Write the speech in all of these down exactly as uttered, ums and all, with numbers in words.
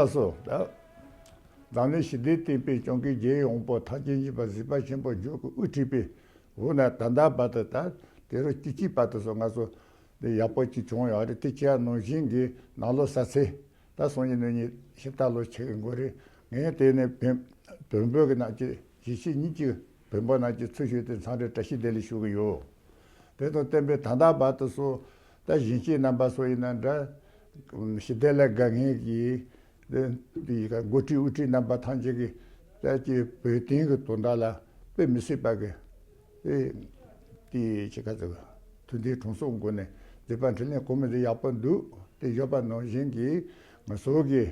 སོ། ད་འཛམ་གླིང་ཞི་བདེའི་སྟེང་པའི་སྐྱོང་གི་རྒྱལ་ཡོངས་པོ་ཐམས་ཅད་མཁྱེན་པ་གཟིགས་པ་ཆེན་པོ་མཆོག་གིས་དབུ་ཁྲིད་པའི་འོག་ན་ད་ལྟ་བར་དུ། ད་དུས་རབས་བཅུ་གཅིག་བར་དུ་སོ་ང་ཚོ་འདི་ཡག་པོ་ཅིག་བྱུང་ཡོད་རེད། དེ་བྱས་ནང་བཞིན་གྱི་ནང་ལོ་གསར་ཚེས་ད་སང་ཉིན་གནངས་ཉིན་ཕྱི་ཟླ་ལོ་ཕྱེད་ཀྱི་འགོ་རེད། ངས་དེ་ནས་བོན་བོན་པོ་གི་ནང་གི་གཞིས་བྱེས་གཉིས་ཀྱི་བོན་པོ་རྣམས་ཀྱི་ཚུལ་ཞུགས་ཏེ་འཚམས་འདྲི་བཀྲ་ཤིས་བདེ་ལེགས་ཞུ་གི་ཡོད། དེ་དང་བསྟུན་པའི་ད་ལྟ་བར་དུ་སོ་ད་གཞིས་བྱེས་རྣམ་པ་སོ་ཡིན་ན་འདྲ། ཞི་བདེ་ལ་དགའ་མཁན་གྱི་དེ་དེ་ཡི་ག་འགོ་ཁྲིད་དབུ་ཁྲིད་རྣམ་པ་ཐམས་ཅད་ཀྱིས་ད་ཀྱི་བོད་དོན་གྱི་དོན་དག་ལ་དཔེ་མི་སྲིད་པ་གི་དེ་དེ་ཆེ་ཁ་ཚ་མཐུན་སྒྲིལ་གྲོང་གསུམ་སྒོ་ནས་མཛད་པ་འཕྲིན་ལས་གོང་མ་དེ་ཡག་པོ་འདུག་དེ་བརྗོད་པ་ནང་བཞིན་གྱི་ང་ཚོ་གི་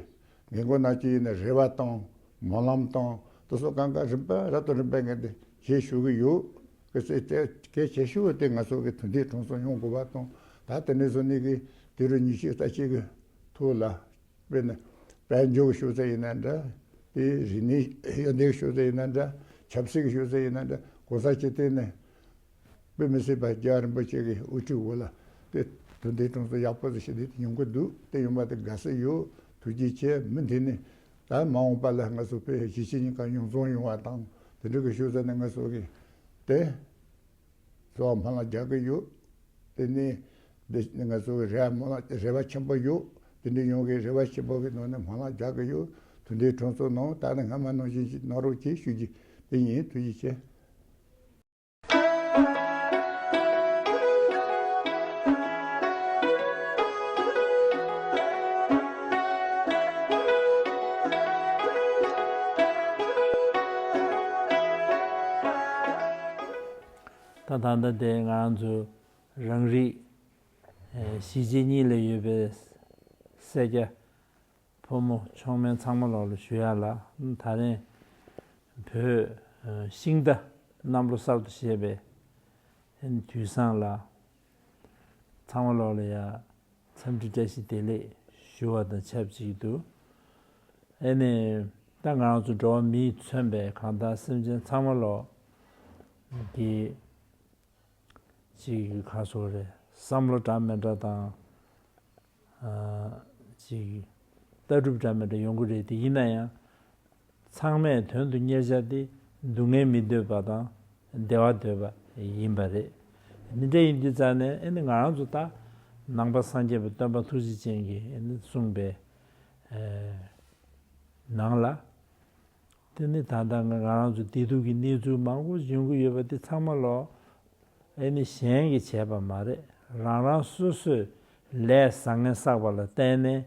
འགན་ཁུར་ནང་བཅུག་ཡིན་ན་རེ་བ་དང་སྨོན་ལམ་དང་དེ་ཚོ་གང་ག་རིམ་པ་རབ་དང་རིམ་པ་ངས་འདི་ཞེས་ཞུ་གི་ཡོད། གལ་ཆེ་ཤོས་དེ་ང་ཚོ་གི་མཐུན་སྒྲིལ་གྲོང་གསུམ་ཡོང་དགོས་པ་དང་། ད་དེ་ནས་བཟུང་ནས་གི་དུས་རབས་ཉི་ཤུ་རྩ་གཅིག་གི་ཐོག་ལ་དཔེར་ན་དཔལ་འབྱོར་གྱི་ཤུགས་ཚད་ཡིན་ན་འདྲ། དེ་རིག་གནས་ཡོན་ཏན་གྱི་ཤུགས་ཚད་ཡིན་ན་འདྲ། ཆབ་སྲིད་ཀྱི་ཤུགས་ཚད་ཡིན་ན་འདྲ། གོང་ས་མཆོག་བསྟན་ནས་དཔེ་མི་སྲིད་པ་རྒྱལ་བ་རིན་པོ་ཆེ་གི་དབུ་ཁྲིད་འོག་ལ་དེ་མཐུན་སྒྲིལ་གྲོང་གསུམ་ཡག་པོ་ཞིག་ཞི་བདེ་དེ་ཡོང་གི་འདུག་དེ་ཡོང་བ་དེ་དགའ་བསུ་ཡོད། ཐུགས་རྗེ་ཆེ། མུ་མཐུད་ནས་ད་མ་འོངས་པ་ལ་ང་ཚོ་བོད་གཞིས་བྱེས་གཉིས་ཀ་ཡོངས་རྫོགས་ཡོང་བ་དང་དེ་འདྲ་གི་ཤུགས་ཚད་ནས་ང་ཚོ་གི་དེ་གཙོ་བོ་སྨོན་ལམ་རྒྱག་གི་ཡོད། དེ་ནས་འདི་ང་ཚོ་གི་རེ་བ་སྨོན་ལམ་རེ་བ་ཆེན་པོ་ཡོད། དེ་འདྲ་ཡོང་གི་རེ་བ་ཆེན་པོ་གི་ནང་ནས་སྨོན་ལམ་རྒྱག་གི་ཡོད། མཐུན་སྒྲིལ་གྲོང་གསུམ་ནང་ད་ནི་སྔ་མ་ནང་བཞིན་ཞིག་གནང་རོགས་གྱིས་ཞུ་རྒྱུ་དེ་ཡིན། ཐུགས་རྗེ་ཆེ། ད་ད་ལྟ་དེ་ང་རང་ཚོ་རང་རིགས་གཞིས་བྱེས་གཉིས་ལ་ཡོད་པའི་སེར་སྐྱ་ཕོ་མོ་མཆོག་དམན་ཚང་མ་ལོག་ལ་ཞུ་ཡག་ལ། ད་རེས་བོད་ཤིང་རྟ་གནམ་ལོ་གསར་དུ་བཞད་པའི་དུས་བཟང་ལ་ཚང་མ་ལོག་ལ་ཡ་འཚམས་འདྲི་བཀྲ་ཤིས་བདེ་ལེགས་ཞུ་བ་དང་ཆབས་ཅིག་ཏུ། ཨེ་ནས་ད་ང་རང་ཚོ་འགྲོ་བ་མིས་མཚོན་པའི་གང་ལྟར་སེམས་ཅན་ཚང་མ་ལོག་གི་ཅིག་ག་སོགས་རེད། བསམ་བློ་འདྲ་མི་འདྲ་དང་། ཅིག་ལྟ་གྲུབ་འདྲ་མི་འདྲ་ཡོང་གི་རེད། དེ་ཡིན་ན་ཡང་ཚང་མས་དོན་དུ་གཉེར་བྱ་དེ་སྡུག་བསྔལ་མི་འདོད་པ་དང་བདེ་བ་འདོད་པ་ཡིན་པ་རེད། འདི་འདྲ་ཡིན་དུས་ཙང་ནས་ཨེ་ནི་ང་རང་ཚོ་ད་ནང་པ་སངས་རྒྱས་པའི་སྟོན་པ་ཐུགས་རྗེ་ཅན་གྱིས་ཨེ་ནི་གསུངས་པའི་ནང་ལ། དེ་ནི་ད་ལྟ་ང་རང་ཚོ་བདེ་སྡུག་གི་གནས་ཚུལ་མང་པོ་ཡོང་གི་ཡོད་པ་དེ་ཚང་མ་ལོག་ཨེ་ནི་གཞན་གྱིས་བྱས་པ་མ་རེད། རང་རང་སོ་སོས་ལས་བཟང་ངན་བསགས་པ་ལ་བརྟེན་ནས་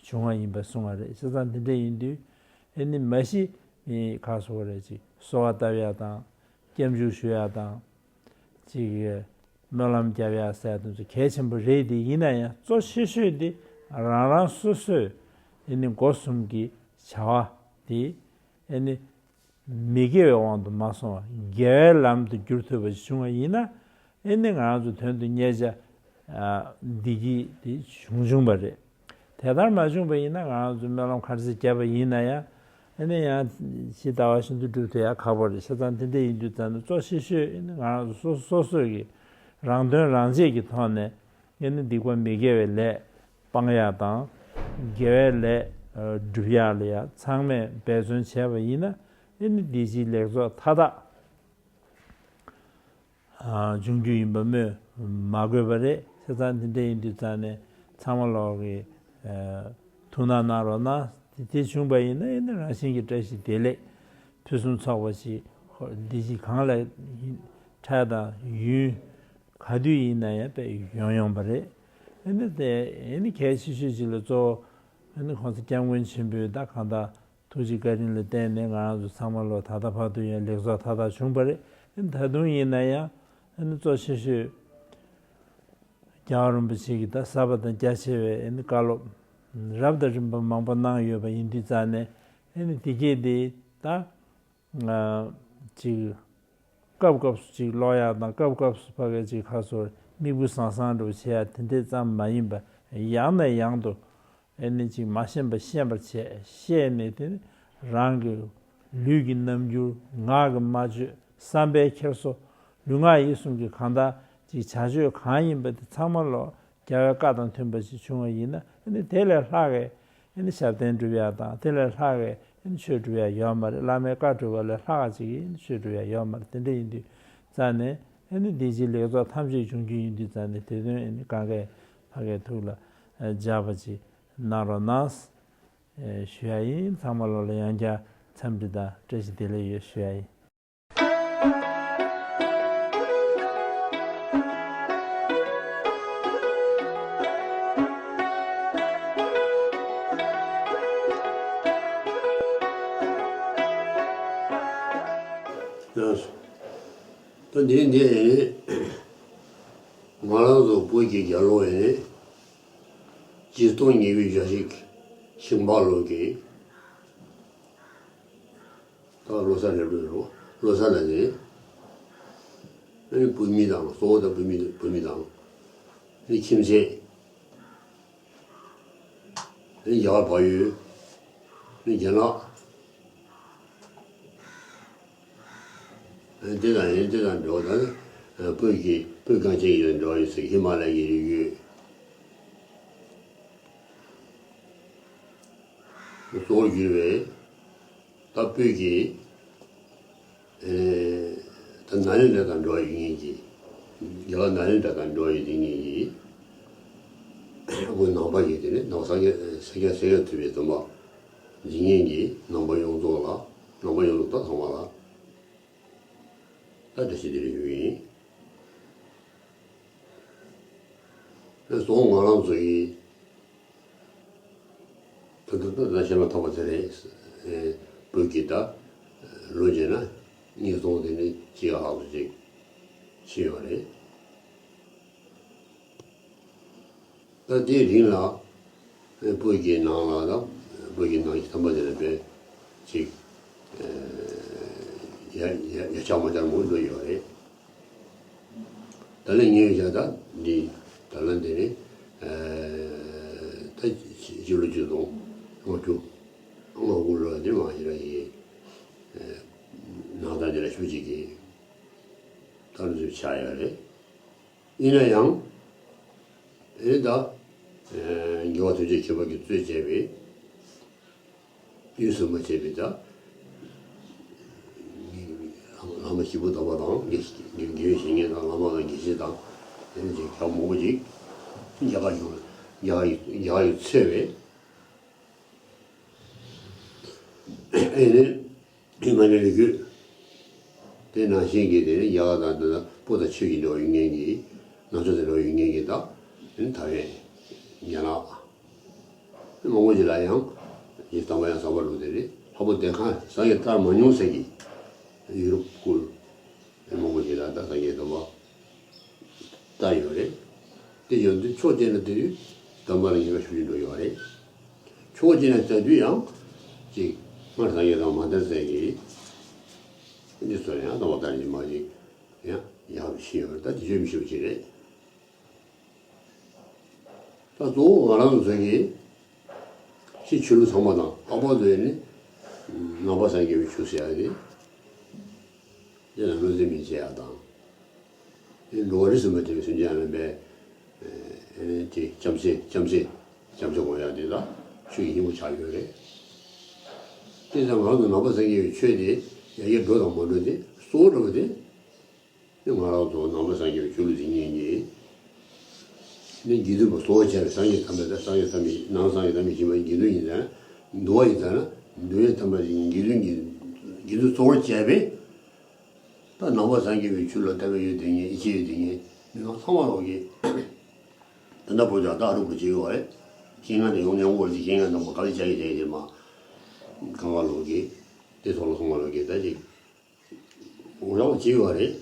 བྱུང་བ་ཡིན་པ་གསུངས་པ་རེད། བྱས་ཙང་འདི་འདྲ་ཡིན་དུས་ཨེ་ནི་མ་གཞི་མི་ཁ་སོ་རེད་ཅིག་གསོལ་བ་བཏབ་ཡག་དང་སྐྱབས་འཇུག་ཞུ་ཡག་དང་ཅིག་སྨོན་ལམ་རྒྱབ་ཡག་ཟེར་དེ་ཚོ་གལ་ཆེན་པོ་རེད། དེ་ཡིན་ན་ཡང་གཙོ་ཆེ་ཤོས་དེ་རང་རང་སོ་སོས་ཨེ་ནི་སྒོ་གསུམ་གྱི་བྱ་བ་དེ་ཨེ་ནི་མི་དགེ་བའི་དབང་དུ་མ་སོང་བ་དགེ་བའི་ལམ་དུ་བསྒྱུར་ཐུབ་པ་ཞིག་བྱུང་བ་ཡིན་ན་ཨེ་ནི་ང་རང་ཚོ་དོན་དུ་གཉེར་བྱ་བདེ་སྐྱིད་དེ་བྱུང་བྱུང་བ་རེད། དེ་ལྟར་མ་བྱུང་བ་ཡིན་ན་ང་རང་ཚོ་སྨོན་ལམ་ག་རེ་ཟེར་བརྒྱབ་པ་ཡིན་ན་ཡང་ཨེ་ནི་ཡང་ཇི་ལྟ་བ་བཞིན་དུ་འགྲུབ་ཐུབ་ཡག་ཁག་པོ་རེད། བྱས་ཙང་དེ་འདྲ་ཡིན་དུས་ཙང་ནས་གཙོ་ཆེ་ཤོས་ཨེ་ནི་ང་རང་ཚོ་སོ་སོ་སོ་སོ་གི་རང་དོན་རང་གཅེས་ཀྱི་ཐོག་ནས་ཨེ་ནི་སྡིག་པ་མི་དགེ་བའི་ལས་སྤང་ཡག་དང་དགེ་བའི་ལས་སྒྲུབ་ཡག་ལ་ཡ་ཚང་མས་འབད་བརྩོན་བྱས་པ་ཡིན་ན་ཨེ་ནི་བདེ་སྐྱིད་ལེགས་ཚོགས་མཐའ་དག་འབྱུང་རྒྱུ་ཡིན་པ་སྨོས་མ་དགོས་པ་རེད། བྱས་ཙང་འདི་འདྲ་ཡིན་དུས་ཙང་ནས་ཚང་མ་ལོག་གི་ཐུགས་སྣང་གནང་རོགས་གནང་། དེ་བྱུང་བ་ཡིན་ན་ཨེ་ནི་རང་བཞིན་གྱི་བཀྲ་ཤིས་བདེ་ལེགས་ཕུན་སུམ་ཚོགས་པ་ཞིག་འདི་ཞིག་གང་ལ་འཕྲལ་དང་ཡུན་ག་དུས་ཡིན་ན་ཡང་དཔེ་ཡོང་ཡོང་པ་རེད། ཨེ་ནི་དེ་ཨེ་ནི་གལ་ཆེ་ཤོས་ཅིག་ལ་གཙོ་བོ་ཨེ་ནི་༸གོང་ས་༸སྐྱབས་མགོན་ཆེན་པོའི་ད་གང་ལྟར་ཐུགས་རྗེ་བཀའ་དྲིན་ལ་བརྟེན་ནས་ང་རང་ཚོ་ཚང་མ་ལོ་ད་ལྟ་བར་དུ་ཡང་ལེགས་ཚོགས་མཐའ་དག་བྱུང་བ་རེད། ཨེ་ནི་ད་དུང་ཡིན་ན་ཡང་ཨེ་ནི་གཙོ་ཆེ་ཤོས་རྒྱལ་བ་རིན་པོ་ཆེ་གིས་ད་ཟབ་པ་དང་རྒྱ་ཆེ་བའི་ཨེ་ནི་བཀའ་སློབ་རབ་དང་རིམ་པ་མང་པོ་གནང་ཡོད་པ་ཡིན་དུས་ཙང་ནས་ཨེ་ནི་དེ་གས་དེ་ད་ཅིག་སྐབས་སྐབས་སུ་ཅིག་ཀློག་ཡག་དང་སྐབས་སྐབས་སུ་ཕ་གི་ཅིག་ཁ་སོར་མིག་དཔེ་བཟང་བཟང་འདྲ་བོ་བྱེད་ཡག་དེ་འདྲས་ཙམ་མ་ཡིན་པ་ཡང་ནས་ཡང་དུ་ཨེ་ནི་ཅིག་མ་ཤེས་པ་ཤེས་པར་བྱས། ཤེས་ནས་དེ་ནི་རང་གི་ལུས་ཀྱི་རྣམ་འགྱུར་ངག་གི་སྨྲ་བརྗོད་བསམ་པའི་འཁྱེར་སོ་ལུས་ངག་ཡིད་གསུམ་གྱི་གང་དག་ཅིག་བྱ་སྤྱོད་གང་ཡིན་པ་དེ་ཚང་མ་ལོ་རྒྱལ་བའི་བཀའ་དང་མཐུན་པ་ཞིག་བྱུང་བ་ཡིན་ན་ཨེ་ནི་དེ་ལས་ལྷག་གི་ ཨ་ནི་ཞབས་བརྟན་སྒྲུབ་ཡ་དང་དེ་ལས་ལྷག་གི་ཨ་ནི་ཆོས་སྒྲུབ་ཡ་ཡོད་མ་རེད། བླ་མའི་བཀའ་སྒྲུབ་པ་ལས་ལྷག་ག་ཅིག་གི་ཨ་ནི་ཆོས་སྒྲུབ་ཡ་ཡོད་མ་རེད། དེ་འདྲ་ཡིན་དུས་རྩ་ནས་ཨ་ནི་འདི་ཕྱིའི་ལེགས་ཚོགས་ཐམས་ཅད་འབྱུང་རྒྱུ་ཡིན་དུས་རྩ་ནས་དེ་དོན་ཨ་ནི་གང་གས་ཕ་གའི་ཐུགས་ལ་འཇགས་པ་ཅིག་གནང་རོགས་གནང་ཞུ་ཡ་ཡིན། ཚང་མ་ལོ་ལ་ཡང་བསྐྱར་འཚམས་འདྲི་དང་བཀྲ་ཤིས་བདེ་ལེགས་ཡོད་ཞུ་ཡ་ཡིན། ད་འདི་འདི་ང་རང་ཚོ་བོད་ཀྱི་རྒྱལ་ལོ་ཡིན། ཆིག་སྟོང་ཉི་ཤུ་རྩ་གཅིག་ཤིང་སྤགས་ལོ་གི་ད་ལོ་གསར་སླེབས་འགྲོ་རོ། ལོ་གསར་ལ་ནི་ཨ་ནི་བོད་མི་དང་གཙོ་བོ་ད་བོད་མི་བོད་མི་དང་ཨ་ནི་ཁྱིམ་མཚེས་ཨ་ནི་རྒྱ་གར་བལ་ཡུལ་ཨ་ནི་རྒྱ་ནག་ཨ་ནི་དེ་དང་ཨ་ནི་དེ་དང་འབྲེལ་བ་ད་ནི་བོད་ཀྱི་བོད་གངས་ཅན་གྱི་ཡོད་འབྲེལ་བ་ཡོད་ཟེར་ཧི་མ་ལ་ཡའི་རི་རྒྱུད། གཙོ་བོར་གྱུར་བའི་ད་བོད་ཀྱི་ཨེ་ད་ནཱ་ལེནྡྲ་དང་འབྲེལ་བ་ཡོད་མཁན་གྱི་རྒྱལ་བ་ནཱ་ལེནྡྲ་དང་འབྲེལ་བ་ཡོད་མཁན་གྱི་བོད་ནང་པ་ཡིན། དེ་ནི་ནང་པ་སངས་རྒྱས་སངས་རྒྱས་སངས་རྒྱས་ཐུབ་པའི་སྡོམ་པ་འཛིན་མཁན་གྱི་ནང་པ་ཡོངས་རྫོགས་ལ་ནང་པ་ཡོངས་རྫོགས་ད་ཚང་མ་ལ་ད་བཀྲ་ཤིས་བདེ་ལེགས་ཞུ་གི་ཡིན། གཙོ་བོ་ང་རང་ཚོ་ཡི་ད་ལྟ་ད་ལྟ་བཤད་མ་ཐག་པ་དེ་རེད། བོད་ཀྱི་ད་ལོ་བྱས་ན་ཉིས་སྟོང་དེ་ནི་ཅི་ཡ་ལྷག་ཏུ་ཅིག་ཕྱིན་ཡོད་རེད། ད་དེའི་རིང་ལ་བོད་ཀྱི་ནང་ལ་དང་བོད་ཀྱི་ནང་གི་བསྟན་པ་དེ་ལ་དཔེ་ཅིག་ཡ་ཡ་ཡ་ཆག་མ་ཆག་མང་པོ་འགྲོ་ཡོད་རེད། ད་ལན་ངས་བྱ་ད་འདི་ད་ལན་དེ་ནི་ད་སྤྱི་ལོ་ཆིག་སྟོང་ལྔ་བཅུ་ང་དགུ་ལོ་དེ་མ་ཞིག་ར་ཡི་ནང་ད་འདི་ལ་ཤུགས་ཅིག་གིས་ད་ལོ་ཚོད་ཆགས་ཡོད་རེད། ཡིན་ན་ཡང་ཨེ་ད་རྒྱལ་བ་ཐམས་ཅད་མཁྱེན་པ་གིས་གཙོས་བྱས་པའི་དུས་གསུམ་པ་བྱས་པའི་ད་བླ་མ་སྐྱེས་བུ་དམ་པ་དང་དགེ་དགེ་བའི་བཤེས་གཉེན་དང་བླ་མ་དང་དགེ་བཤེས་དང་དེ་ནི་ཅིག་གྲངས་མང་པོ་ཅིག་རྒྱ་གར་ཡོང་རྒྱ་གར་ཡོང་རྒྱ་གར་ཡོང་ཚེ་བས་ཨེ་ནི་ཧི་མ་ལ་ཡའི་རི་རྒྱུད་དེ་ནང་བཞིན་གྱི་དེ་ནི་རྒྱ་གར་དང་དེ་དང་བོད་དང་ཆོས་ཀྱི་འབྲེལ་བ་ཡོད་མཁན་གྱི་ནང་ཆོས་དང་འབྲེལ་བ་ཡོད་མཁན་གྱི་ད་དེ་ནི་ད་རེས་རྒྱ་ནག་མང་པོ་ཞིག་ལ་ཡང་ཡི་དམ་པ་ཡང་བསམ་པ་ལུགས་དེ་རེད། ལྷག་པར་དེ་གང་ས་ཡི་ལྟར་མ་མྱོང་ཟེར་གྱི་ཡུ་རོབ་ཁུལ་མང་པོ་ཞིག་ལ་ད་ས་ཡི་དམ་པ་ལྟར་ཡོད་རེད། དེ་ཡོད་དུས་ཕྱོགས་གཅིག་ནས་དེ་དུས་དམ་པ་ལ་ངེས་པ་ཞུ་རྒྱུ་འགྲོ་ཡོད་རེད། ཕྱོགས་གཅིག་ནས་ལྟ་དུས་ཡང་ཅིག་སྔར་ས་ཡི་དམ་མ་དར་ཟེར་གྱི་འདི་ཚོ་ཡང་དམ་པ་ལྟར་གྱི་མ་ཅིག་ཡང་ཡག་ཤེས་ཡོད་རེད། ད་དེ་བརྗོད་མི་ཤེས་པ་ཅིག་རེད། ད་གཙོ་བོ་ང་རང་ཚོ་གིས་ཕྱི་ཆོས་ལུགས་ཚང་མ་དང་ལྷག་པར་དུ་ནི་ནང་པ་སངས་རྒྱས་པའི་ཆོས་ཟེར་ཡ་དེ་དེ་ལ་བློ་འཛིན་མི་བྱེད་ཡ་དང་། དེ་འགྲོ་བ་རིགས་སུ་མ་ཆད་པའི་སེམས་ཅན་ལ་འབད་དེ་བྱམས་བརྩེ་བྱམས་བརྩེ་བྱམས་བརྩེ་སྒོམ་ཡ་དེ་ལ་ཆོས་ཀྱི་སྙིང་པོ་ཆགས་ཡོད་རེད། དེ་ཙམ་ང་ཚོ་ནང་པ་སངས་རྒྱས་པའི་ཆོས་དེ་ཡ་གྱལ་འགྲོ་དང་མ་འགྲོ་དེ་གཙོ་བོ་འགྲོ་བ་དེ། དེ་ང་རང་ཚོ་ནང་པ་སངས་རྒྱས་པའི་ཆོས་ལུགས་འཛིན་མཁན་གྱི་ནི་དགེ་འདུན་པ་གཙོ་བོ་བྱས་པའི་སངས་རྒྱས་དམ་པའི་ད་སངས་རྒྱས་དམ་པའི་ནང་སངས་རྒྱས་དམ་པའི་ཞིང་པ་དགེ་འདུན་ཡིན་ཙང་འདུལ་བ་ཡིན་ཙང་ན་འདུལ་བའི་དམ་པ་དེ་དགེ་འདུན་གྱི་དགེ་འདུན་གཙོ་བོར་བྱས་པའི་ད་ནང་པ་སངས་རྒྱས་པའི་ཆོས་ལ་ལྟ་བའི་ཡུལ་དེ་ངས་ཡིད་ཆེས་ཡོད་དེ་ངས་མི་མང་ཚང་མ་ལོག་གི་ད་ལྟ་བོད་ཀྱང་ད་ཨ་རུ་བོད་ཅིག་ཡོད་རེད། རྐྱེན་ངན་དེ་ཡོང་ཉམས་པོ་རེད། རྐྱེན་ངན་དང་པོ་ག་ལ་བྱ་ཡི་བྱ་ཡི་དེ་མ་གང་ག་ལོག་གི་དེ་ཚོ་ལ་ཚང་མ་ལོག་གི་ད་ཅིག་འོ་རག་པ་བྱེད་ཡོད་རེད།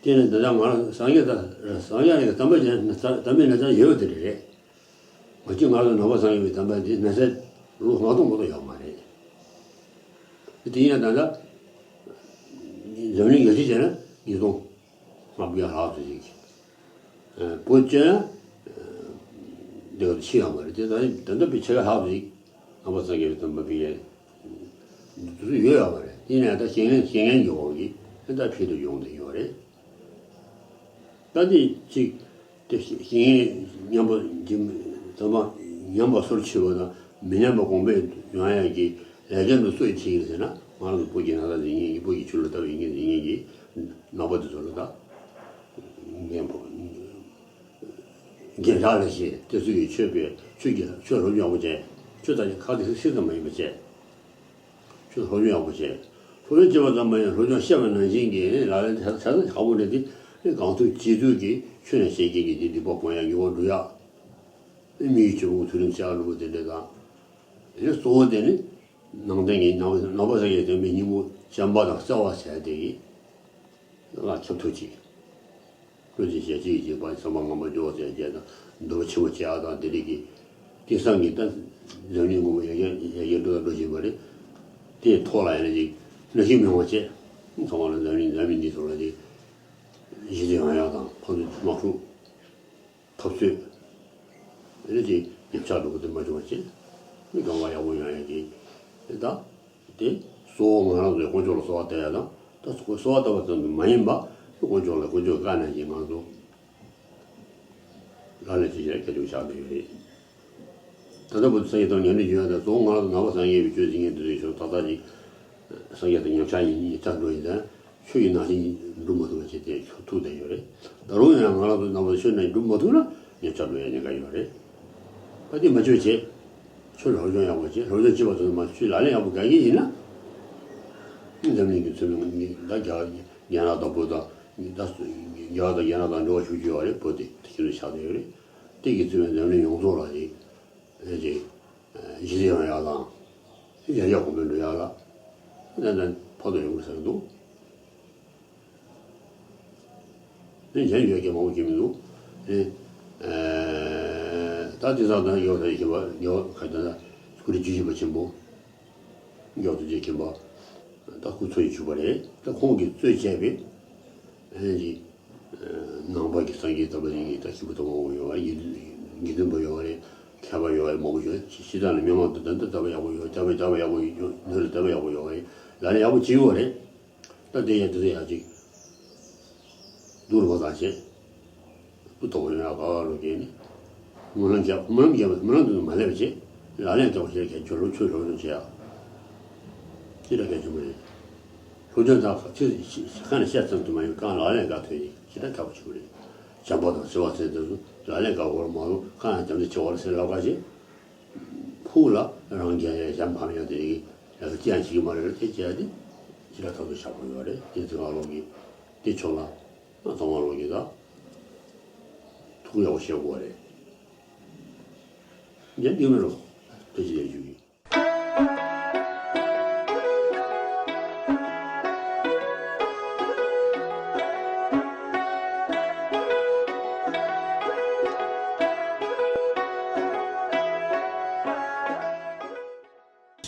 དེ་ནི་འདི་ལྟར་ང་རང་སངས་རྒྱས་ད་སངས་རྒྱས་རིགས་དམ་པ་ཅན་དམ་པའི་ན་ཚ་ཡོད་པ་དེ་རེད། མ་གཅིག་ང་ཚོ་ནང་པ་སངས་རྒྱས་པའི་དམ་པ་འདི་ན་ཚ་ལོ་ལྔ་སྟོང་མ་གཏོགས་ཡོད་མ་རེད། དེ་ཡིན་ན་ད་ལྟ་འཛམ་གླིང་རྒྱལ་སྤྱི་བྱས་ན་ཉིས་སྟོང་ལྔ་བརྒྱ་ལྷག་ཙམ་ཞིག་བོད་བཅས་ན་འདི་ག་ཕྱི་ཡོད་མ་རེད། དེ་ད་ད་ལྟ་བའི་ཆེ་བ་ལྷག་ཙམ་ཞིག་ནང་པ་སངས་རྒྱས་པའི་དམ་པ་བི་ཡན། དེ་ཚོ་ཡོད་ཡོད་མ་རེད། དེ་ནས་ད་རྐྱེན་ངན་རྐྱེན་ངན་གྱི་འོག་གིས་ད་ཕྱིར་དུ་ཡོང་བསྡད་ཡོད་རེད། ད་དེ་གཅིག་དེ་རྐྱེན་ངན་མཉམ་པོ་འདི་ཚང་མ་ ཉམས་པ་སོར་ཆུད་པ་དང་མི་ཉམས་པ་གོང་འཕེལ་ཡོང་ཡག་གི་ལས་ཀ་འདི་སུ་ཡིས་བྱེད་ཀྱི་ཡིན་ཟེར་ན། ང་རང་ཚོ་བོད་ཀྱི་ནང་ལ་འཛིན་མཁན་གྱི། བོད་ཀྱི་ཆོས་ལུགས་ལྟ་བུ་ཡིན་མཁན་འཛིན་མཁན་གྱི་ནང་པ་དེ་ཚོ་ལ་ད་འགན་འགན་རག་ལས་བྱེད། དེ་ཚོ་གིས་ཆོས་པའི་ཆོས་ཀྱི་ཆོས་སློབ་སྦྱོང་ཡག་པོ་བྱས། ཆོས་ལྟ་ཁ་དེ་སྲིད་ཙམ་མ་ཡིན་པ་བྱས། ཆོས་སློབ་སྦྱོང་ཡག་པོ་བྱས། སློབ་སྦྱོང་བྱེད་པ་ཙམ་མ་ཡིན། སློབ་སྦྱོང་བཤད་པ་ནང་བཞིན་གྱི་ལག་ལེན་བྱ་བྱ་ས་ཁག་པོ་འདྲ་དེ་གང་ཐུབ་ཅི་ཐུབ་ཀྱིས་ཆོས་ནང་བཤད་མཁན་གྱི་དེ་སྡིག་པ་སྤོང་ཡག། འགྱུར་བ་འགྲོ་ཡག། དམིགས་ཡུལ་ཆེན་པོ་ཐུགས་རིམ་བྱ་བ་ལུགས་པ་དེ་འདྲ་དང་། དེ་ནས་གཙོ་བོ་དེ་ནི་ནང་བསྟན་གྱི་ནང་ནང་པ་སངས་རྒྱས་བསྟན་པའི་སྙིང་པོ་བྱམས་པ་དང་བརྩེ་བ་ཟེར་དེ་གི་ལ་ཁྱབ་ཐུབ་ཅིག། བློ་ཆེན་ཞལ་གཅིག་གིས་བྱེད་པ། བསམ་པ་ངན་པ་སྐྱོ་བ་ཟེར་བྱས་དང་། འདོད་པ་ཆེན་པོ་བྱེད་ཡག་དང་། དེ་རིགས་ཀྱི་དེང་སང་གི་ད་འཛམ་གླིང་ངོ་མ་ཡར་རྒྱས་ཡར་རྒྱས་འགྲོ་དང་འགྲོ་བཞིན་པ་རེད། དེའི་ཐོག་ལ་ཡང་ཅིག་གནོད་སྐྱོན་མི་ཡོང་བ་བྱས། ཚང་མ་ལ་འཛམ་གླིང་འཛམ་གླིང་འདིའི་ཐོག་ལ་ཅིག་གཞི་རྩ་ཡོང་ཡག་དང་། ཕན་ཚུན་དམག་འཁྲུག་འཐབ་རྩོད། ཨེ་ནི་ཅིག་ཉམས་ཆག་འགྲོ་གི་དེ་མ་བྱུང་བ་བྱས། མི་གང་བ་ཡག་པོ་ཡོང་ཡག་གི་ད་དེ་གཙོ་བོ་ང་རང་ཚོས་དཀོན་མཆོག་ལ་གསོལ་བ་བཏབ་ཡག་དང་། ད་གསོལ་བ་བཏབ་པ་ཙམ་དུ་མ་ཡིན་པ། དཀོན་མཆོག་ལ་དཀོན་མཆོག་བཀའ་ནང་བཞིན་ང་ཚོ་ལག་ལེན་བྱེད་ཡག་གལ་ཆེན་པོ་ཆགས་བསྡད་ཡོད་རེད། ད་ལྟ་བར་དུ་སངས་རྒྱས་དང་ཉམས་ལེན་བྱུང་ཡག་དང་། གཙོ་བོ་ང་རང་ཚོ་ནང་པ་སངས་རྒྱས་པའི་ཆོས་འཛིན་མཁན་དེ་ཚོའི་ཞོར་ཏག་ཏག་ཅིག་སངས་རྒྱས་དང་ཉམས་ཆག་ཡིན། ཉམས་ཆག་འགྲོ་ཡིན་ཙང་། ཆོས་ཀྱི་ནང་བཞིན་སྒྲུབ་མ་ཐུབ་པ་བྱས་ཏེ་ཐུག་བསྡད་ཡོད་རེད། ད་རུང་ཡང་ང་རང་ཚོ་ནང་པ་ཆོས་ནང་སྒྲུབ་མ་ཐུབ་ན་ཉམས་ཆག་འགྲོ་ཡག་ཉེན་ཁ་ཡོད་རེད། ད་དེ་མ་བྱེད་པ་བྱས། ཆོས་སློབ་སྦྱོང་ཡག་པོ་བྱས། སློབ་སྦྱོང་བྱེད་པ་ཙམ་མ་ཆོས་ལག་ལེན་ཡག་པོ་དགའ་གི་ཡིན་ན། འཛམ་གླིང་གི་ཚུལ་མིན་ད་རྒྱ་རྒྱ་ནག་དང་བོད་དང་། ད་རྒྱ་དང་རྒྱ་ནག་དང་འབྲེལ་བ་ཤུགས་ཆེ་ཡོད་རེད། བོད་དེ་དེ་ཤིན་ཏུ་ཆགས་བསྡད་ཡོད་རེད། དེ་གི་ཚུལ་མིན་འཛམ་གླིང་ཡོངས་རྫོགས་ལ་ཅིག་ཨེ་ཅིག་གཞི་རྩ་ཡོང་ཡག་དང་། ཡར་རྒྱས་གོང་འཕེལ་འགྲོ་ཡག་ལ། ཏན་ཏན་ཕན་ཐོགས་ཡོང་གི་བསམ་གྱི་འདུག། ཨེ་གཞན་ཡོད་མཁན་མང་པོ་ཅིག་མི་འདུག། ཨེ་ཨེ་ད་དེང་སང་ད་ཡོད་ས་ཡིན་པ། ཡོད་ཁ་ད་ད་སྐུ་ཕྲེང་བཅུ་བཞི་པ་ཆེན་པོ་རྒྱལ་བ་རིན་པོ་ཆེ་མཁྱེན་པ། ད་སྐུ་འཚོ་བཞིན་བཞུགས་པ་རེད། ད་ཁོང་གིས་གཙོས་བྱས་པའི་ཨེ་ཅིག་ནང་པ་གི་སངས་རྒྱས་དམ་པ་ཡིན་གྱི། ད་སྐྱེས་བུ་དམ་པ་མང་པོ་ཡོད་པ་རེད། དགེ་འདུན་པ་ཡོད་པ་རེད། མཁས་པ་ཡོད་པ་རེད། མང་པོ་ཡོད། སྤྱིར་བཏང་ནས་མི་མང་དུ་ད་ལྟ་དད་པ་ཡག་པོ་ཡོད། དད་པ་དད་པ་ཡག་པོ་ཡོད། ནོར་ལ་དད་པ་ཡག་པོ་ཡོད་པ་རེད། ལག་ལེན་ཡག་པོ་བྱེད་ཀྱི་ཡོད་རེད། ད་དེ་ཡང་དེ་ཚོ་ཡང་ཅིག་སྡུག་རུ་བ་དང་བྱས། སྡུག་ཐོག་ཡོང་ཡག་ག་བ་ལོ་རྒྱས་ནས། སྨོན་ལམ་རྒྱབ། སྨོན་ལམ་རྒྱབ། སྨོན་ལམ་དུ་མ་སླེབས་བྱས། ལག་ལེན་རྒྱག་པ་ཞིག་གལ་ཆེ། ལོ་ཆོས་སློབ་སྦྱོང་བྱེད་ཡག་ཅི་འདྲ་གལ་ཆེན་པོ་རེད། སློབ་སྦྱོང་དང་ཁ་ནས་བཤད་ཙམ་དུ་མ་ཡིན། གང་ལག་ལེན་ག་ཐོན་ཡིན་ཅི་འདྲ་ཁག་པོ་ཆེན་པོ་རེད། བྱམས་པ་དང་བརྩེ་བ་ཟེར་དེ་ཚོ་ལག་ལེན་ག་བོར་མ་རུང་། ཁ་ནས་བྱམས་བརྩེ་ཆེ་བ་རེད་ཟེར་ལབ་ཁ་ཅིག། ཕུགས་ལ་རང་རྒྱལ་ཡ་བྱམས་ཕམ་ཡ་དེ་རིགས་ལ་ཅི་ཡང་བྱེད་ཀྱི་མ་རེད། དེ་བྱས་ཏེ་ཅི་འདྲ་ཐབས་སུ་བཞག་དགོས་ཡོད་རེད། དེ་ཚོ་ང་ལོག་གི་དེ་ཕྱོགས་ལ་ང་ཚང་མ་ལོག་གི་ད་ཐུགས་ཡག་པོ་བཞེས་དགོས་རེད། ཡང་ཡོད་མེད་རོགས་ཕལ་ཆེར་ཡང་བརྗོད་ཀྱི།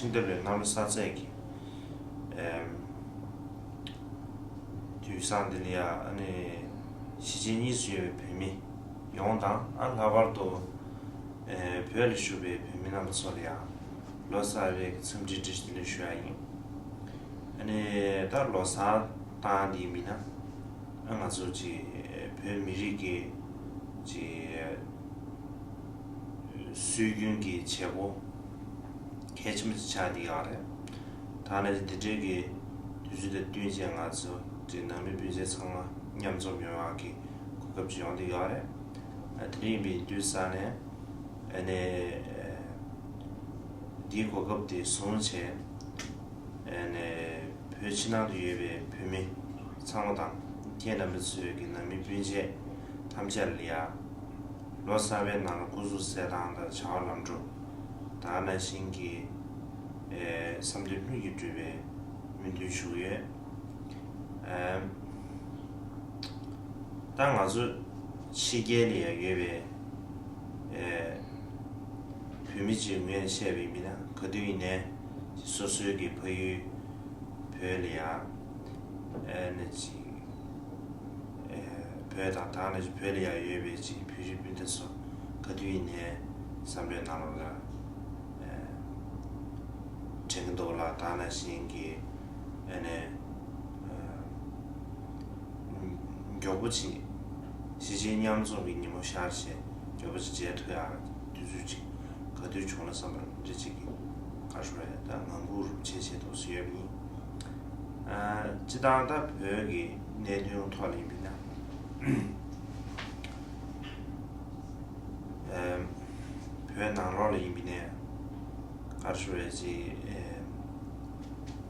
ཁྲིམས་ཐབས་ལས་གནམ་ལོ་གསར་ཚེས་ཀྱི་ཨེམ། དུས་བཟང་འདི་ལ་ཡ་ཨ་ནི་གཞིས་བྱེས་གཉིས་སུ་ཡོད་པའི་བོད་མི་ཡོངས་དང་། ཨ་ལྷག་པར་དུ་ཨེ་བོད་ལ་བཞུགས་པའི་བོད་མི་རྣམ་པ་ཚོ་ལ་ཡ་ལོ་གསར་པའི་འཚམས་འདྲི་བཀྲ་ཤིས་བདེ་ལེགས་ཞུ་ཡ་ཡིན། ཨ་ནི་ད་ལོ་གསར་བཏང་འདི་མིན་ན། ཨ་ང་ཚོ་ཅིག་བོད་མི་རིགས་ཀྱི་ཅིག་སྲོལ་རྒྱུན་གྱི་བྱེད་སྒོ་གལ་ཆེན་པོ་ཅིག་ཆགས་བསྡད་ཡོད་རེད། ད་ནི་འདི་འདྲའི་གི་དུས་ཚོད་དང་བསྟུན་བྱས་ང་ཚོ་ཅིག་ནང་མི་སྤུན་མཆེད་ཚང་མ་མཉམ་འཛོམས་ཡོང་ཡག་གི་གོ་སྐབས་ཅིག་ཡོང་བསྡད་ཡོད་རེད། ཨ་དེ་འདྲ་ཡིན་པའི་དུས་ས་ནས་ཨ་ནི་འདིའི་གོ་སྐབས་དེ་བཟུང་བྱས། ཨ་ནི་བོད་ཕྱི་ནང་དུ་ཡོད་པའི་བོད་མི་ཚང་མ་དང་། ཁྱེད་རྣམ་པ་ཚོའི་གི་ནང་མི་སྤུན་མཆེད་ཐམས་ཅད་ལ་ཡ་ལོ་གསར་པའི་ནང་ལ་སྐུ་གཟུགས་གསལ་ཐང་དང་བྱ་བ་ལམ་འགྲོ་ད་ག་ནང་བཞིན་གྱི་ཨེ་བསམ་དོན་ལྷུན་གྱིས་འགྲུབ་པའི་སྨོན་འདུན་ཞུ་གི་ཡོད། ཨེ་ད་ང་ཚོ་ཕྱི་རྒྱལ་ལ་ཡ་ཡོད་པའི་ཨེ་བོད་མི་ཚོའི་ངོས་ནས་བཤད་པ་ཡིན་ན། ག་དུས་ཡིན་ནའི་སོ་སོའི་གི་ཕ་ཡུལ་བོད་ལ་ཡ་ཨེ་ནི་ཅིག་ཨེ་བོད་དང་ད་ག་ནང་བཞིན་བོད་ལ་ཡ་ཡོད་པའི་ཅིག་བོད་རིགས་སྤུན་ཟླ་ཚོ་ག་དུས་ཡིན་ནའི་བསམ་པའི་ནང་ལོགས་ལ་ཨེ་དྲན་གྱི་འདུག་ལ། ད་ག་ནང་བཞིན་གྱི་ཨེ་ནི་ཨེ་མགྱོགས་པོ་ཅིག་གཞིས་བྱེས་མཉམ་འཛོམས་ཀྱི་ཉིན་མོ་ཤར་བྱས། མགྱོགས་པོ་ཅིག་མཇལ་ཐུབ་ཡག་དུས་ཚོད་ཅིག་ ག་དུས་བྱུང་ན་བསམ་པར་འདྲ་ཅིག་གི་ག་རེ་ཞུ་རེད། ད་ངང་སྒུག་རུ་བྱེད་བྱེད་དུ་སུ་ཡོད་མིན། སྤྱི་བཏང་ད་བོད་ཀྱི་གནད་དོན་ཐོག་ལ་ཡིན་པ་ཡིན་ན། བོད་ནང་ལོགས་ལ་ཡིན་པ་ཡིན་ན་ག་རེ་ཞུ་རེད། ཅིག་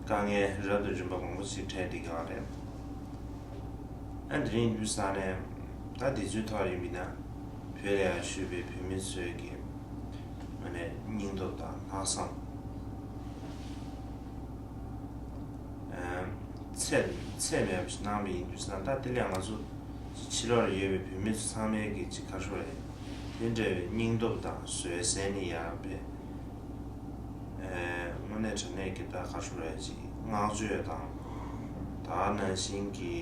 དཀའ་ངལ་རབ་དང་རིམ་པ་མང་པོ་ཞིག་འཕྲད་བསྡད་ཀྱི་ཡོད་རེད། ཨ་དེ་རིང་འདུག་ས་ནས་ད་དེ་ཚོའི་ཐོག་ལ་ཡིན་པ་ཡིན་ན། བོད་ལ་ཡང་བཞུགས་པའི་བོད་མི་ཚོས་ཀྱི་ངོས་ནས་སྙིང་སྟོབས་དང་ལྷག་བསམ་ཚད་ཚད་མེད་པ་ཞིག་གནང་བ་ཡིན་དུས་ཙང་། ད་དེ་ལས་ང་ཚོ་ཕྱི་ལོགས་ལ་ཡོད་པའི་བོད་མི་ཚོ་ཚང་མས་ཀྱི་ཅིག་ག་རེ་ཞུ་རེད། དེ་འདྲ་བའི་སྙིང་སྟོབས་དང་བཟོད་བསྲན་ནི་ཡག་པའི་དངོས་གནས་དྲང་གནས་ཀྱི་ད་ག་རེ་ཞུ་རེད། ཅིག་བསྔགས་བརྗོད་དང་། ད་ནང་བཞིན་གྱི་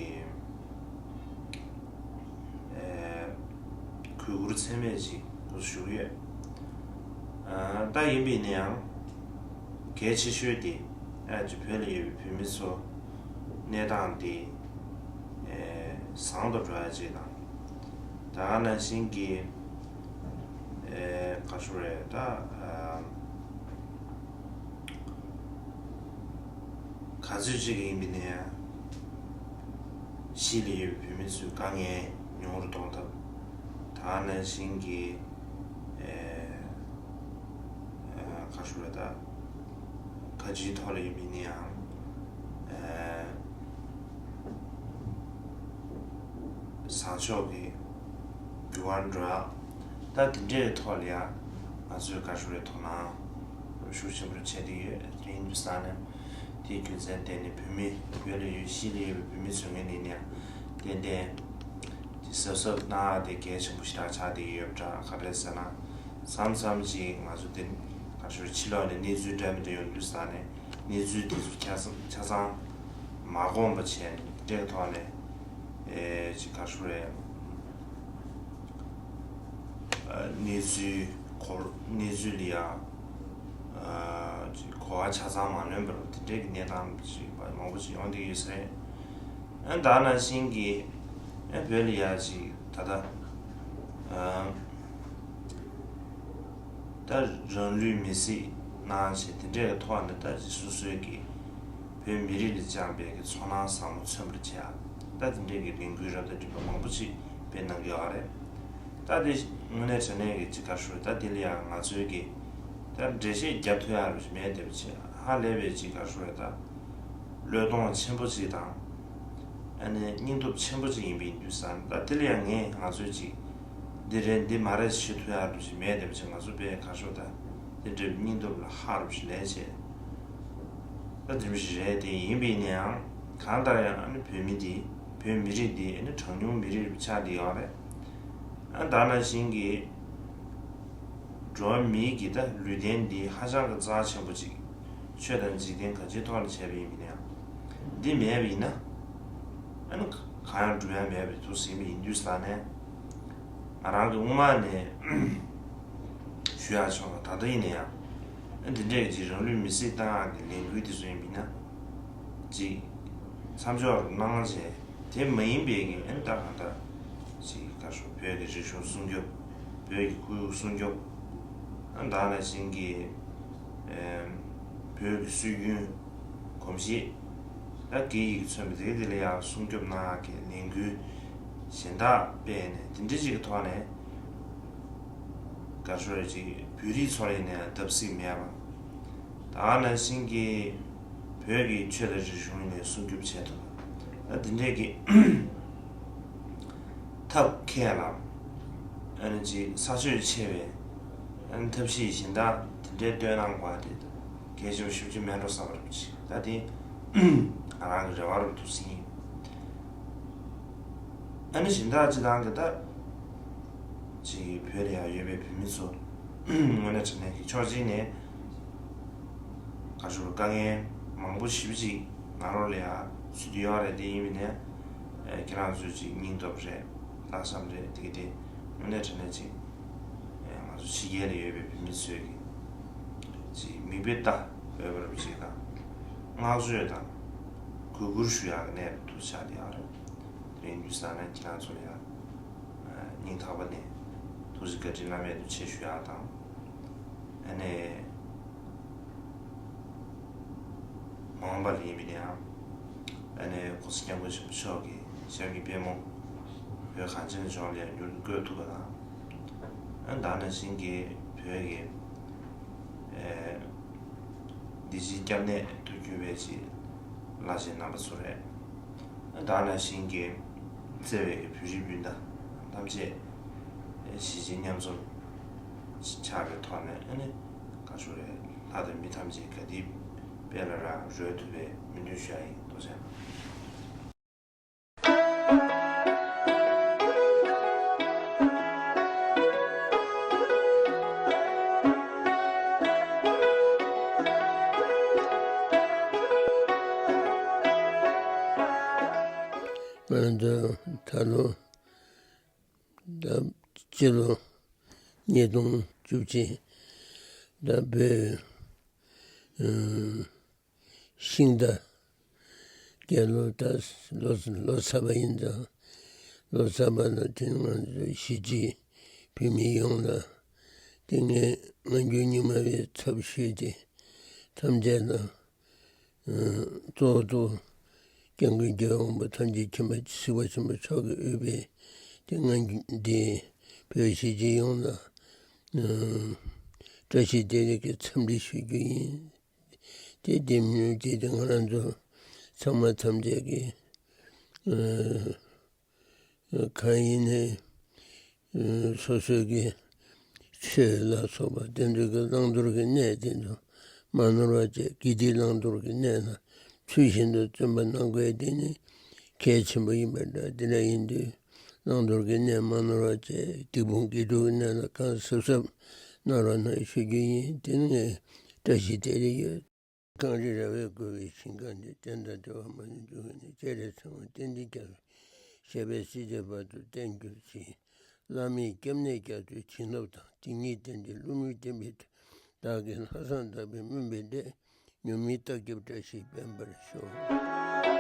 གུས་བཀུར་ཚད་མེད་ཅིག་ཞུ་གི་ཡོད། ད་ཡིན་པ་ཡིན་ན་ཡང་གལ་ཆེ་ཤོས་དེ་ཨ་ཅིག་བོད་ལ་ཡོད་པའི་བོད་མི་ཚོ་གནས་སྟངས་དེ་བཟང་དུ་འགྲོ་ཡ་ཅིག་དང་། ད་ག་ནང་བཞིན་གྱི་ག་རེ་ཞུ་རེད། ད་ག་ཚོད་ཅིག་ཡིན་པ་ཡིན་ན་ཡང་གཞིས་ལ་ཡོད་པའི་བོད་མི་ཚོའི་དཀའ་ངལ་ཉུང་རུ་གཏོང་ཐབས། ད་ག་ནང་བཞིན་གྱི་ག་རེ་ཞུ་རེད། ད་ག་ཅིའི་ཐོག་ལ་ཡིན་པ་ཡིན་ན་ཡང་བཟང་ཕྱོགས་ཀྱི་འགྱུར་བ་འགྲོ་ཡ། ད་དེ་འདྲའི་ཐོག་ལ་ཡང་ང་ཚོས་ག་རེ་ཞུ་རེད། དོ་སྣང་ཤུགས་ཆེན་པོ་བྱས་བསྡད་ཡོད། དེ་ཡིན་དུས་ཙང་ནས་དེའི་རྒྱུ་མཚན་བརྟེན་ནས་བོད་མི་བོད་ལ་ཡོད་གཞིས་ལ་ཡོད་པའི་བོད་མི་ཚོའི་ངོས་ནས་ཡིན་ན་ཡང་ཏན་ཏན་གྱི་གཟབ་གཟབ་གནང་ཡ་དེ་གལ་ཆེན་པོ་ཞེ་དྲག་ཆགས་བསྡད་ཡོད་པ་འདྲ། ག་རེ་ཟེར་ན་མཚམས་མཚམས་ཅིག་ང་ཚོ་དེ་ག་རེ་ཞུ་རེད། ཕྱི་ལོགས་ནས་གནས་ཚུལ་འདྲ་མི་འདྲ་ཡོང་དུས་ཙང་ནས་གནས་ཚུལ་དེ་ཚོ་ཆ་ཚང་ཆ་ཚང་མ་དགོངས་པ་བྱས་ནས་དེ་འདྲའི་ཐོག་ནས་ཨེ་ཅིག་ག་རེ་ཞུ་རེད། གནས་ཚུལ་གོ་གནས་ཚུལ་ལ་ཡ་ཅིག་གོ་བ་ཆ་ཚང་མ་ལོན་པར་དེ་འདྲའི་གི་གནས་སྟངས་ཅིག་མང་པོ་ཅིག་ཡོང་བསྡད་ཡོད་ས་རེད། ཨ་ད་ནང་བཞིན་གྱི་ཨ་བོད་ལ་ཡ་ཅིག་ད་ལྟ་ཨ་ད་རང་ལུས་མེར་སྲེག་གནང་བྱས་དེ་འདྲའི་ཐོག་ནས་ད་ཅིག་སོ་སོའི་གི་བོད་མི་རིགས་ལ་བཅངས་པའི་གི་ཚོར་སྣང་ཟབ་མོ་མཚོན་པར་བྱས། ད་དེ་འདྲའི་གི་ལས་འགུལ་རབ་དང་རིམ་པ་མང་པོ་ཅིག་སྤེལ་གནང་གི་ཡོད་རེད། ད་དེ་དངོས་གནས་དྲང་གནས་ཀྱི་ཅིག་ག་རེ་ཞུ་རེད། ད་དེ་ལ་ཡང་ང་ཚོའི་གི་ད་འགྲེལ་བཤད་རྒྱབ་ཐུབ་ཡག་རུ་ཞིག་མེད་བསྡད་པ་བྱས། ཧ་ལས་པའི་ཅིག་ག་རེ་ཞུ་རེད། ད་བློས་གཏོང་ཆེན་པོ་ཅིག་དང་། ཨ་ནི་སྙིང་སྟོབས་ཆེན་པོ་ཅིག་ཡིན་པ་ཡིན་དུས་ཙང་། ད་དེ་ལ་ཡང་ངས་ང་ཚོའི་ཅིག་འདི་རེད་འདི་མ་རེད་ཞུ་ཐུབ་ཡག་རུ་ཞིག་མེད་བསྡད་པ་བྱས། ང་ཚོ་དཔེ་ག་རེ་ཞུ་རེད། ད་དེ་འདྲའི་སྙིང་སྟོབས་ལ་ཧ་རུ་ཞིག་ལས་བྱས། ད་དེ་མི་ཞིག་རེད། དེ་ཡིན་པ་ཡིན་ན་ཡང་གང་ལྟར་ཡང་ཨ་ནི་བོད་མི་འདི་བོད་མི་རིགས་འདི་ཨ་ནི་གྲངས་ཉུང་མི་རིགས་རུ་ཆགས་བསྡད་ཡོད་རེད། ཨ་ད་ནང་བཞིན་གྱི་འགྲོ་བ་མིའི་གི་ད་ལུས་རྟེན་འདི་ཧ་ཅང་གི་རྩ་ཆེན་པོ་ཅིག་ཆོས་དང་འཇིག་རྟེན་ག་ཅིའི་ཐོག་ལ་བྱས་པ་ཡིན་པ་ཡིན་ན་ཡང་འདི་མེད་པ་ཡིན་ན་ཨ་ནི་གང་ཡང་འགྲུབ་ཡ་མེད་པའི་ཐུགས་ཟིན་པ་ཡིན་དུས་ཙང་ནས། ང་རང་གི་དབུ་མ་ནས་ཞུ་ཡག་བྱུང་ལ། ད་ལྟ་ཡིན་ན་ཡང་འདི་འདྲས་ཀྱི་རང་ལུས་མེར་སྲེག་བཏང་ཡག་གི་ལས་འགུལ་འདི་ཚོ་ཡིན་པ་ཡིན་ན་ཅིག་མཚམས་འཇོག་རུ་གནང་བྱས། དེ་མ་ཡིན་པའི་གི་ཨ་ནི་ད་གང་ལྟར་ཅིག་ག་རེ་ཞུ། བོད་ཀྱི་རིག་གཞུང་སྲུང་སྐྱོབ། བོད་ཀྱི་ཁོར་ཡུག་སྲུང་སྐྱོབ། ཨ་ད་ནང་བཞིན་གྱི་ཨེམ་བོད་ཀྱི་སྲོལ་རྒྱུན་གོམས་གཤིས། ད་སྐད་ཡིག་མཚོན་པ་དེ་དེ་ལ་ཡང་སྲུང་སྐྱོབ་གནང་ཡག་གི་ལས་འགུལ་གཞན་དག་སྤེལ་ནས་དེ་འདྲ་ཅིག་གི་ཐོག་ནས་ག་རེ་ཞུ་རེད། ཅིག་བོད་རིགས་ཚོ་ལ་ཡིན་ན་ཡང་བརྡབ་གསིག་མེད་པ། ད་ག་ནང་བཞིན་གྱི་བོད་ཀྱི་ཆོས་དང་རིག་གཞུང་ཡིན་ནའི་སྲུང་སྐྱོབ་བྱས་ཐུབ་པ། ད་འདི་འདྲས་ཀྱི་ཐབས་མཁས་ལ་ཨ་ནི་ཅིག་ས་ཆོད་ཆེ་བའི་ཨ་ནི་ཐབས་ཤེས་གཞན་དག་དེ་འདྲའི་བཏོན་གནང་དགོས་པ་དེ་གལ་ཆེན་པོ་ཞེ་པོ་ཅིག་མེད་འགྲོ་བསམ་པ་རེད། ཅིག་ད་དེ་ང་རང་གི་རེ་བ་རུ་འདུག་ཟིན། ཨ་ནི་གཞན་དག་སྤྱི་བཏང་གི་ད་ཅིག་བོད་ལ་ཡང་ཡོད་པའི་བོད་མི་ཚོ་དངོས་གནས་དྲང་གནས་ཀྱི་ཕྱོགས་གཅིག་ནས་ག་ཞུ་དཀའ་ངལ་མང་པོ་ཞེ་པོ་ཅིག་ནང་ལོགས་ལ་ཡང་ཚུད་དུ་ཡོད་རེད། དེ་ཡིན་མིན་ནས་ཁྱེད་རང་ཚོས་ཅིག་སྙིང་སྟོབས་རེད། ལྷག་བསམ་རེད། དེ་གི་དེ་དངོས་གནས་དྲང་གནས་ཅིག་ང་ཚོ་ཕྱི་རྒྱལ་ལ་ཡོད་པའི་བོད་མི་ཚོས་ཀྱི་ཅིག་མིག་དཔེ་ལྟ་འོས་པ་རུ་ཅིག་དང་བསྔགས་བརྗོད་དང་གུས་བཀུར་ཞུ་ཡག་གི་གནས་རུ་ཐུག་ཆགས་བསྡད་ཡོད་རེད། དེ་ཡིན་དུས་ཙང་ནས་ཁྱེད་རང་ཚོ་ལ་ཡང་སྙིང་ཐག་པ་ནས་ཐུགས་རྗེ་བཀའ་དྲིན་བླ་མེད་དུ་ཆེ་ཞུ་ཡག་དང་ ཨ་ནི་མ་འོངས་པ་ལ་ཡིན་པ་ཡིན་ན་ཡང་། ཨ་ནི་༸གོང་ས་༸སྐྱབས་མགོན་ཆེན་པོ་མཆོག་གི་ཞབས་ཀྱི་པད་མོ་བོད་གངས་ཅན་ལྗོངས་ལ་མྱུར་དུ་བཀོད་ཐུབ་པ་དང་། ཨ་ནི་ད་ག་ནང་བཞིན་གྱི་བོད་ཀྱི་ཨེ་འདི་ཕྱིའི་སྐྱབས་གནས་དུ་གྱུར་པའི་ཅིག་བླ་ཆེན་རྣམ་པ་ཚོ་རེད། ཨ་ནི་ད་ག་ནང་བཞིན་གྱི་བརྩེ་བའི་གི་བོད་རིགས་སྤུན་ཟླ་ཐམས་ཅད་ཨེ་གཞིས་བྱེས་མཉམ་འཛོམས་ཆགས་པའི་ཐོག་ནས། ཨ་ནི་ག་ཞུ་རེད། ལྷ་དང་མི་ཐམས་ཅད་ག་དེ་དཔལ་ལ་རག་རོལ་ཐུབ་པའི་སྨོན་འདུན་ཞུ་ཡ་ཡིན། ཐུགས་རྗེ་གནང་། ང་ཚོ་ད་ལོ་ད་སྤྱི་ལོ་ཉིས་སྟོང་བཅུ་གཅིག་ད་བོད་ཨ་ཤིང་རྟ་རྒྱལ་ལོ་ད་ལོ་ལོ་གསར་པ་ཡིན་ཙང་། ལོ་གསར་པ་ལ་དེ་ང་ཚོ་གཞིས་བྱེས་བོད་མི་ཡོངས་ལ་དེ་སྔའི་སྔ་འགྱུར་རྙིང་མ་བའི་ཚབ་ཞུས་ཏེ་ཐམས་ཅད་ལ་ཨ་གཙོ་བོ་སྐྱབས་མགོན་རྒྱལ་བ་དབང་པོ་ཐམས་ཅད་མཁྱེན་པ་གཟིགས་པ་ཆེན་པོ་མཆོག་གིས་དབུས་པའི་དེ་སྔ་འགྱུར་འདི་བོད་གཞིས་བྱེས་ཡོངས་ལ་ཨ་བཀྲ་ཤིས་བདེ་ལེགས་ཀྱི་འཚམས་འདྲི་ཞུ་རྒྱུ་ཡིན། དེ་དེ་མིན་གྱི་དེ་ང་རང་ཚོ་ཚང་མ་ཐམས་ཅད་ཀྱིས་ཨ་གང་ཡིན་ནའི་ཨ་སོ་སོའི་གི་ཆོས་ལ་སོགས་པ་དེ་ཚོའི་གི་བླང་དོར་གྱི་གནས་དེ་ཚོ་མ་ནོར་བ་བྱས། དགེ་སྡིག་བླང་དོར་གྱི་གནས་ལ་ཚུལ་བཞིན་དུ་བརྩོན་པ་གནང་དགོས། དེ་ནི་གལ་ཆེན་པོ་ཡིན་པ་འདྲ། དེ་འདྲ་ཡིན་དུས་བླང་དོར་གྱི་གནས་མ་ནོར་བ་བྱས། སྡིག་སྤོང་དགེ་སྒྲུབ་ཀྱི་གནས་ལ་གང་གཟབ་གཟབ་གནང་རོགས་གནང་ཞུ་རྒྱུ་ཡིན། དེ་ནི་ངས་བཀྲ་ཤིས་བདེ་ལེགས་ཡོད། གངས་རི་ར་བས་བསྐོར་བའི་ཞིང་ཁམས་འདིར། བསྟན་དང་འབྲེལ་བ་མ་ལུས་འབྱུང་བའི་གནས། སྤྱན་རས་གཟིགས་དབང་བསྟན་འཛིན་རྒྱ་མཚོ། ཞབས་པད་སྲིད་མཐའི་བར་དུ་བརྟན་གྱུར་ཅིག། བླ་མའི་སྐྱབས་གནས་རྒྱ་མཚོའི་བྱིན་རླབས་དང་། དེ་ཉིད་གདན་འདྲེན་བསླུ་མེད་བསྟན་པའི་མཐུས། བདག་གིས་ལྷག་བསམ་དག་པས་སྨོན་པའི་འབྲས། མྱུར་མིན་རྟགས་ཀྱི་བཀྲ་ཤིས་འཕེལ་བར་ཤོག།